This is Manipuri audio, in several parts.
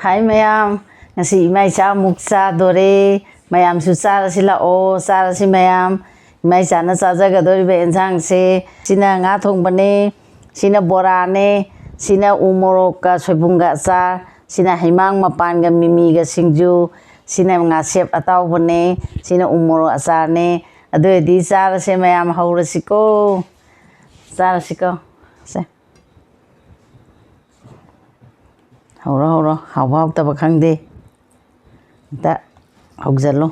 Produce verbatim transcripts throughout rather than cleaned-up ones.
ꯍꯥꯏ ꯃꯌꯥꯝ, ꯉꯁꯤ ꯏꯃꯥ ꯏꯆꯥ ꯑꯃꯨꯛ ꯆꯥꯗꯣꯔꯦ꯫ ꯃꯌꯥꯝꯁꯨ ꯆꯥꯔꯁꯤ ꯂꯥꯛꯑꯣ, ꯆꯥꯔꯁꯤ ꯃꯌꯥꯝ꯫ ꯏꯃꯥ ꯏꯆꯥꯅ ꯆꯥꯖꯒꯗꯧꯔꯤꯕ ꯑꯦꯟꯁꯥꯡꯁꯦ, ꯁꯤꯅ ꯉꯥ ꯊꯣꯡꯕꯅꯦ, ꯁꯤꯅ ꯕꯣꯔꯥꯅꯦ, ꯁꯤꯅ ꯎ ꯃꯣꯔꯣꯛꯀ ꯁꯣꯏꯕꯨꯝꯒ ꯑꯆꯥꯔ, ꯁꯤꯅ ꯍꯩꯃꯥꯡ ꯃꯄꯥꯟꯒ ꯃꯤꯃꯤꯒ ꯁꯤꯡꯖꯨ, ꯁꯤꯅ ꯉꯥꯁꯦꯞ ꯑꯇꯥꯎꯕꯅꯦ, ꯁꯤꯅ ꯎ ꯃꯣꯔꯣꯛ ꯑꯆꯥꯔꯅꯦ꯫ ꯑꯗꯨ ꯑꯣꯏꯔꯗꯤ ꯆꯥꯔꯁꯦ ꯃꯌꯥꯝ, ꯍꯧꯔꯁꯤꯀꯣ, ꯆꯥꯔꯁꯤꯀꯣ꯫ ꯁꯦ꯫ ꯍꯧꯔꯣ, ꯍꯧꯔꯣ꯫ ꯍꯥꯎꯕ ꯍꯥꯎꯇꯕ ꯈꯪꯗꯦ꯫ ꯑꯝꯇ ꯍꯧꯖꯜꯂꯣ꯫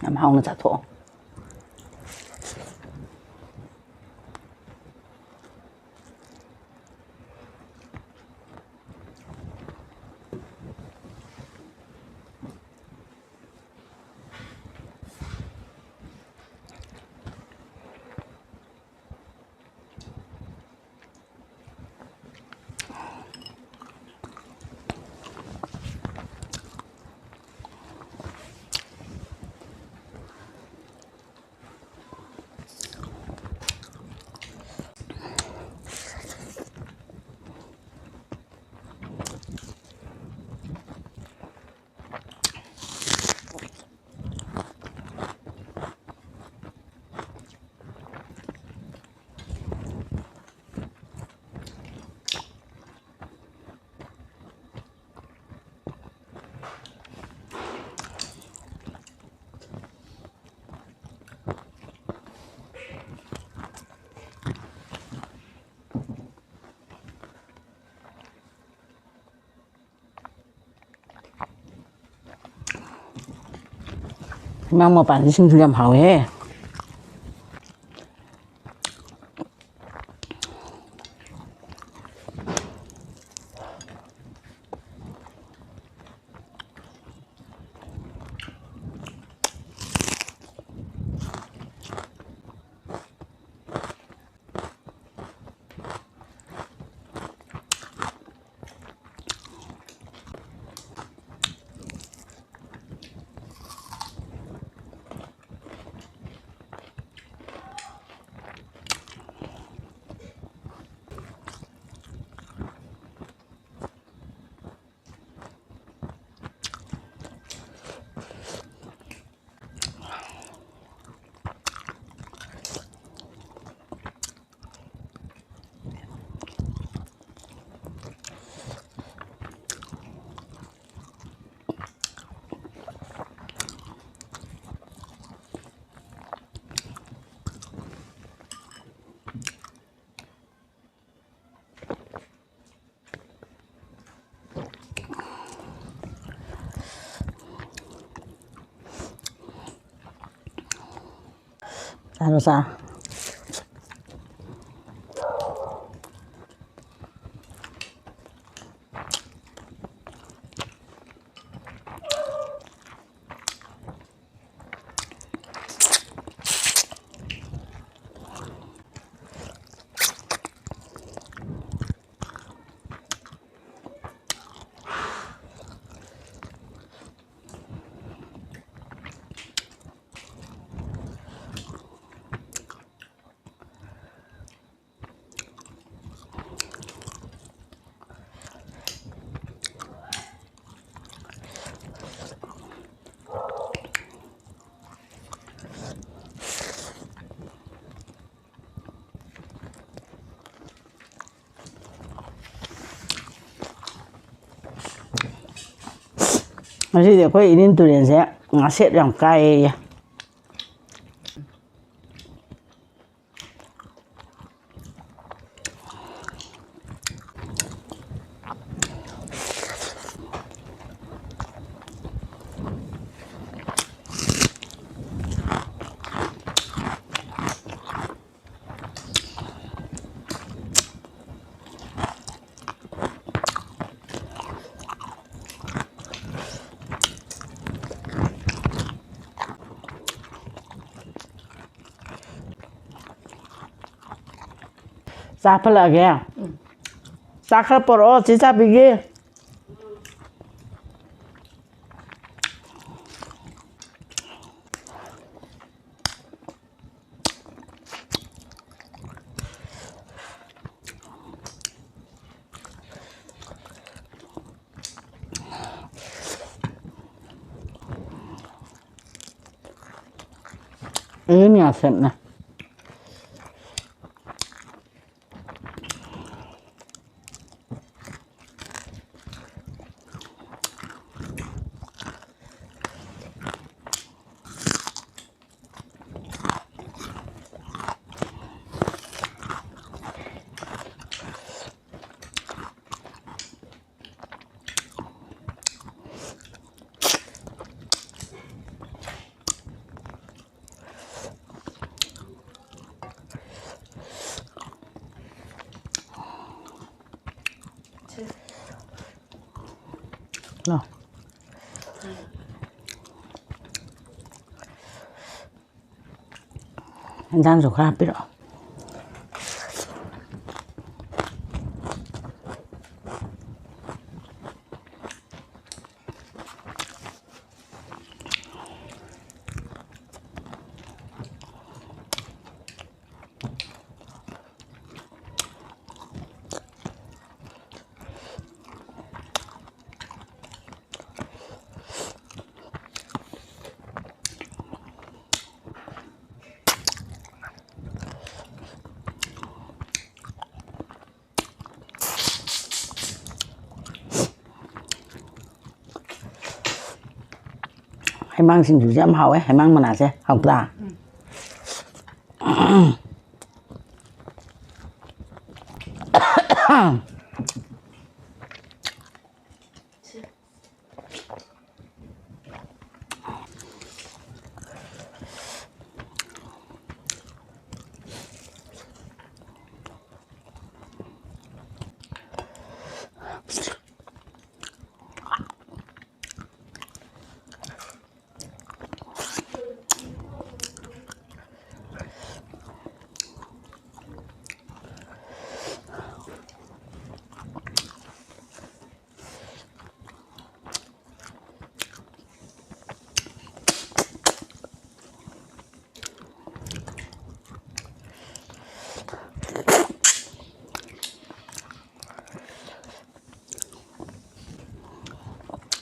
ꯌꯥꯝ ꯍꯥꯎꯅ ꯆꯥꯊꯣꯛꯑꯣ꯫ ꯏꯃꯥ ꯃꯄꯥꯟꯒꯤ ꯁꯤꯡꯖꯨ ꯌꯥꯝ ꯍꯥꯎꯋꯦꯍꯦ꯫ ꯆꯥꯔꯣ, ꯆꯥꯔꯣ꯫ ꯉꯁꯤꯗꯤ ꯑꯩꯈꯣꯏ ꯏꯔꯤꯜ ꯇꯨꯔꯦꯜꯁꯦ ꯉꯥꯁꯦꯞ ꯌꯥꯝ ꯀꯥꯏꯌꯦ꯫ ꯆꯥ ꯐꯠꯂꯛꯑꯒꯦ꯫ ꯎꯝ꯫ ꯆꯥ ꯈꯔ ꯄꯣꯔꯛꯑꯣ, ꯆꯦ ꯆꯥꯕꯤꯒꯤ꯫ ꯑꯗꯨꯅ ꯌꯥꯝ ꯁꯦꯞꯅꯦ꯫ ꯏꯟꯖꯥꯡꯁꯨ ꯈꯔ ꯍꯥꯞꯄꯤꯔꯛꯑꯣ꯫ ꯍꯩꯃꯥꯡ ꯁꯤꯡꯖꯨꯁꯦ ꯌꯥꯝ ꯍꯥꯎꯋꯦ, ꯍꯩꯃꯥꯡ ꯃꯅꯥꯁꯦ ꯍꯥꯎꯇ꯭ꯔꯥ?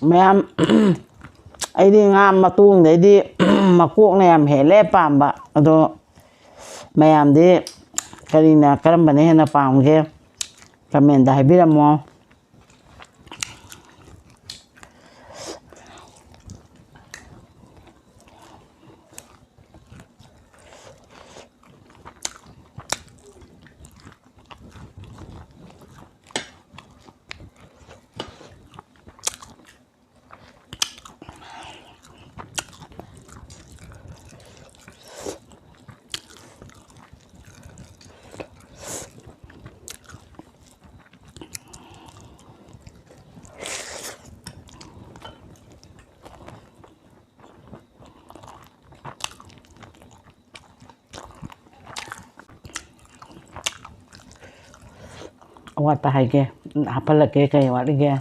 ꯃꯌꯥꯝ, ꯑꯩꯗꯤ ꯉꯥ ꯃꯇꯣꯡꯗꯩꯗꯤ ꯃꯀꯣꯛꯅ ꯌꯥꯝ ꯍꯦꯜꯂꯦ ꯄꯥꯝꯕ꯫ ꯑꯗꯣ ꯃꯌꯥꯝꯗꯤ ꯀꯔꯤꯅ, ꯀꯔꯝꯕꯅ ꯍꯦꯟꯅ ꯄꯥꯝꯒꯦ? ꯀꯃꯦꯟꯗ ꯍꯥꯏꯕꯤꯔꯝꯃꯣ꯫ ꯑꯋꯥꯠꯄ ꯍꯥꯏꯒꯦ, ꯍꯥꯞꯍꯜꯂꯛꯀꯦ, ꯀꯩ ꯋꯥꯠꯂꯤꯒꯦ?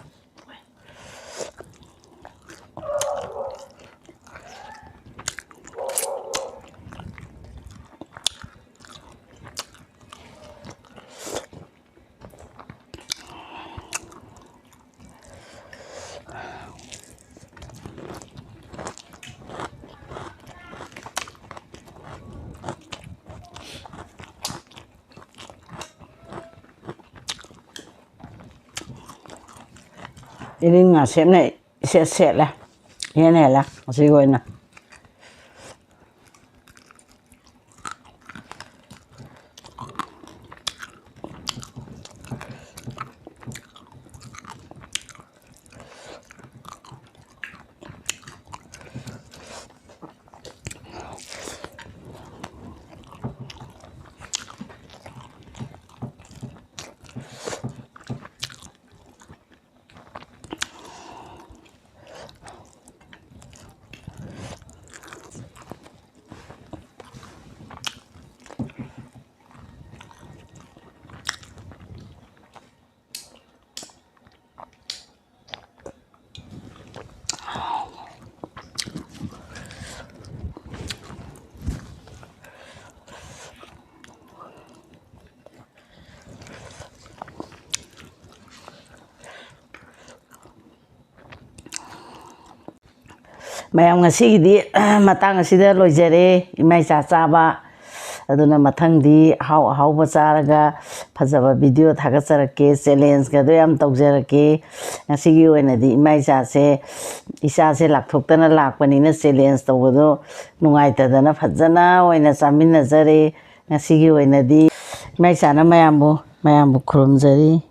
ꯏꯔꯤꯟ ꯉꯥꯁꯦꯞꯅ ꯏꯁꯦꯠ ꯁꯦꯠꯂꯦ, ꯏꯍꯦꯟ ꯍꯦꯜꯂꯦ ꯉꯁꯤꯒꯤ ꯑꯣꯏꯅ꯫ ꯃꯌꯥꯝ, ꯉꯁꯤꯒꯤꯗꯤ ꯃꯇꯥꯡ ꯑꯁꯤꯗ ꯂꯣꯏꯖꯔꯦ, ꯏꯃꯥ ꯏꯆꯥ ꯆꯥꯕ꯫ ꯑꯗꯨꯅ ꯃꯊꯪꯗꯤ ꯑꯍꯥꯎ ꯑꯍꯥꯎꯕ ꯆꯥꯔꯒ ꯐꯖꯕ video ꯊꯥꯒꯠꯆꯔꯛꯀꯦ, challengeꯒꯗꯣ ꯌꯥꯝ ꯇꯧꯖꯔꯛꯀꯦ꯫ ꯉꯁꯤꯒꯤ ꯑꯣꯏꯅꯗꯤ ꯏꯃꯥ ꯏꯆꯥꯁꯦ, ꯏꯆꯥꯁꯦ ꯂꯥꯛꯊꯣꯛꯇꯅ ꯂꯥꯛꯄꯅꯤꯅ challenge ꯇꯧꯕꯗꯣ ꯅꯨꯡꯉꯥꯏꯇꯗꯅ ꯐꯖꯅ ꯑꯣꯏꯅ ꯆꯥꯃꯤꯟꯅꯖꯔꯦ꯫ ꯉꯁꯤꯒꯤ ꯑꯣꯏꯅꯗꯤ ꯏꯃꯥ ꯏꯆꯥꯅ ꯃꯌꯥꯝꯕꯨ, ꯃꯌꯥꯝꯕꯨ ꯈꯨꯔꯨꯝꯖꯔꯤ꯫